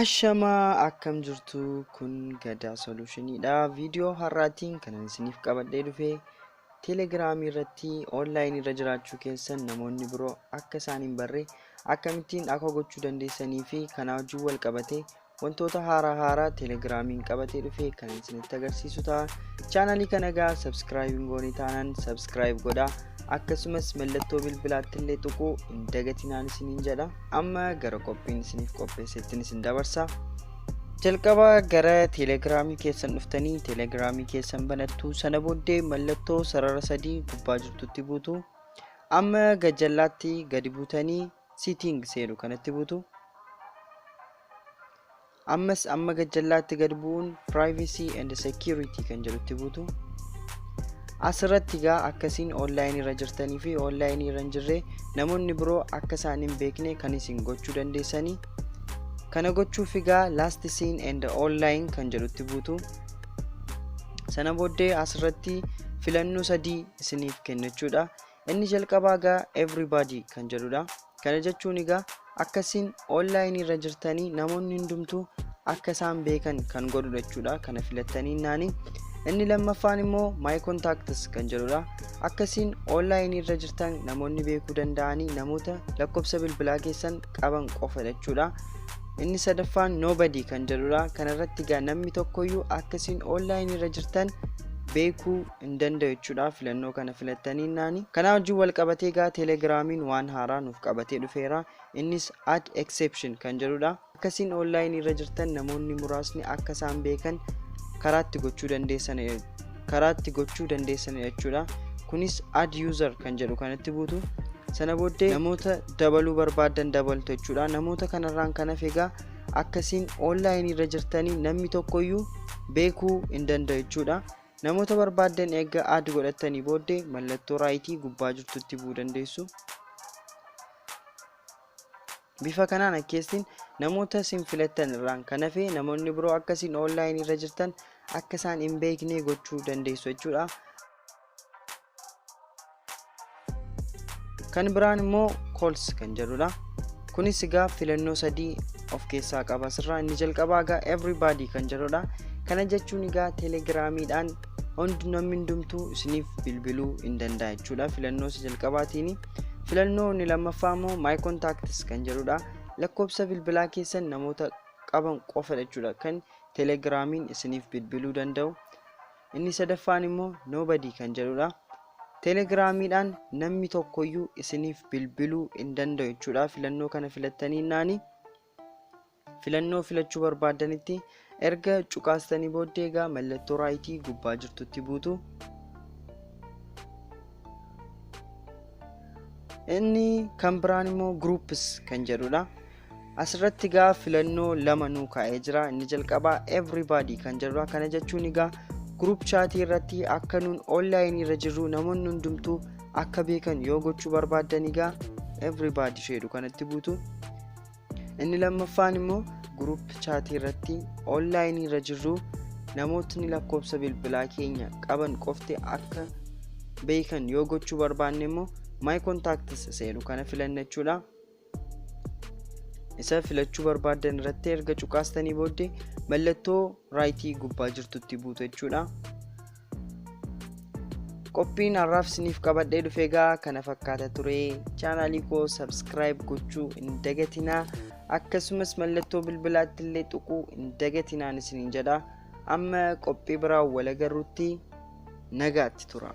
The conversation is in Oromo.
Ashamaa, akkam jirtu? Kun Gadaa Solutioniidha. Viidiyoo har'aatiin kanan isiniif qabadhee dhufe Teelegiraamii irratti onlaayinii irra jiraachuu keessan namoonni biroo akka isaan hin barre akkamittiin akka gochuu dandeessanii fi kanaa wajjin wal qabatee wantoota haaraa haaraa Teelegiraamiin qabatee dhufe kan isinitti agarsiisu ta'a. Chaanalii kana egaa subscribe hin goone taanaan subscribe godhaa. Akkasumas mallattoo bilbilaatti illee tuquu hin dagatinaan isiniin jedha. Amma gara qophiin isiniif qopheessettiin isin dabarsa. Jalqaba gara Teelegiraamii keessan dhuftanii Teelegiraamii keessan banattu. Sana booddee mallattoo sarara sadii gubbaa jirtutti buutu. Amma gajjallaatti gadi buutanii setting seenu kanatti buutu. Ammas amma gajjallaatti gadi bu'uun privacy and security kan jedhutti buutu. Asirratti egaa akkasiin onlaayinii irra jirtanii fi onlaayinii irra hin jirre namoonni biroo akka isaan hin beekne kan isin gochuu dandeessanii. Kana gochuuf egaa last seen and online kan jedhutti buutu. Sana booddee asirratti filannoo sadii isiniif kenna jechuudha. Inni jalqabaa egaa everybody kan jedhudha. Kana jechuun egaa akkasiin onlaayinii irra jirtanii namoonni hundumtuu akka isaan beekan kan godhudha jechuudha. Kana filattanii naani. Inni lammaffaan immoo my contacts kan jedhudha. Akkasiin onlaayinii irra jirtan namoonni beekuu danda'anii namoota lakkoofsa bilbilaa keessan qaban qofa jechuudha. Inni sadaffaan nobody kan jedhudha. Kanarratti egaa namni tokkoyyuu akkasiin onlaayinii irra jirtan beekuu hin danda'u jechuudha. Filannoo kana filattanii naani. Kanaa wajjin wal qabatee egaa Teelegiraamiin waan haaraa nuuf qabatee dhufeera. Innis add exception kan jedhudha. Akkasiin onlaayinii irra jirtan namoonni muraasni akka isaan beekan karaatti gochuu dandeessan jechuudha. Kunis add user kan jedhu kanatti buutu. Sana booddee namoota dabaluu barbaadan dabaltu jechuudha. Namoota kanarraan kan hafe egaa akkasiin onlaayinii irra jirtanii namni tokkoyyuu beekuu hin danda'u jechuudha. Namoota barbaadan eega add godhatanii booddee mallattoo raayitii gubbaa jirtutti bu'uu dandeessu. Bifa kanaan akkeessin namoota isin filattan irraan kan hafe namoonni biroo akkasiin onlaayinii irra jirtan akka isaan hin beekne gochuu dandeessu jechuudha. Kan biraan immoo calls kan jedhudha. Kunis egaa filannoo sadii of keessaa qaba. Asirraa inni jalqabaa egaa everybody kan jedhudha. Kana jechuun egaa Teelegiraamiidhaan hundi namni hundumtuu isiniif bilbiluu hin danda'a jechuudha. Filannoo isa jalqabaatiini. Filannoo inni lammaffaa immoo my contacts kan jedhudha. Lakkoofsa bilbilaa keessan namoota qaban qofa jechuudha kan Teelegiraamiin isiniif bilbiluu danda'u. Inni sadaffaan immoo nobody kan jedhudha. Teelegiraamiidhaan namni tokkoyyuu isiniif bilbiluu hin danda'u jechuudha. Filannoo kana filattanii naani filannoo filachuu barbaadanitti erga cuqaastanii booddee egaa mallattoo raayitii gubbaa jirtutti buutu. Inni kan biraan immoo groups kan jedhudha. Asirratti egaa filannoo lama nuu kaa'ee jira. Inni jalqabaa everybody kan jedhudha. Kana jechuun egaa group chatii irratti akka nuun onlaayinii irra jirru namoonni hundumtuu akka beekan yoo gochuu barbaaddan egaa everybody jedhu kanatti buutu. Inni lammaffaan immoo group chatii irratti onlaayinii irra jirru namootni lakkoofsa bilbilaa keenya qaban qofti akka beekan yoo gochuu barbaanne immoo my contacts seenu kana filanna jechuudha. Isa filachuu barbaaddan irratti erga cuqaastanii booddee mallattoo raayitii gubbaa jirtutti buutu jechuudha. Qophiin har'aaf isiniif qabadhee dhufe egaa kana fakkaata ture. Chaanaalii koo subscribe gochuu hin dagatinaa. Akkasumas mallattoo bilbilaatti illee tuquu hin dagatinaan isiniin jedha. Amma qophii biraa wal agarruutti nagaatti tura.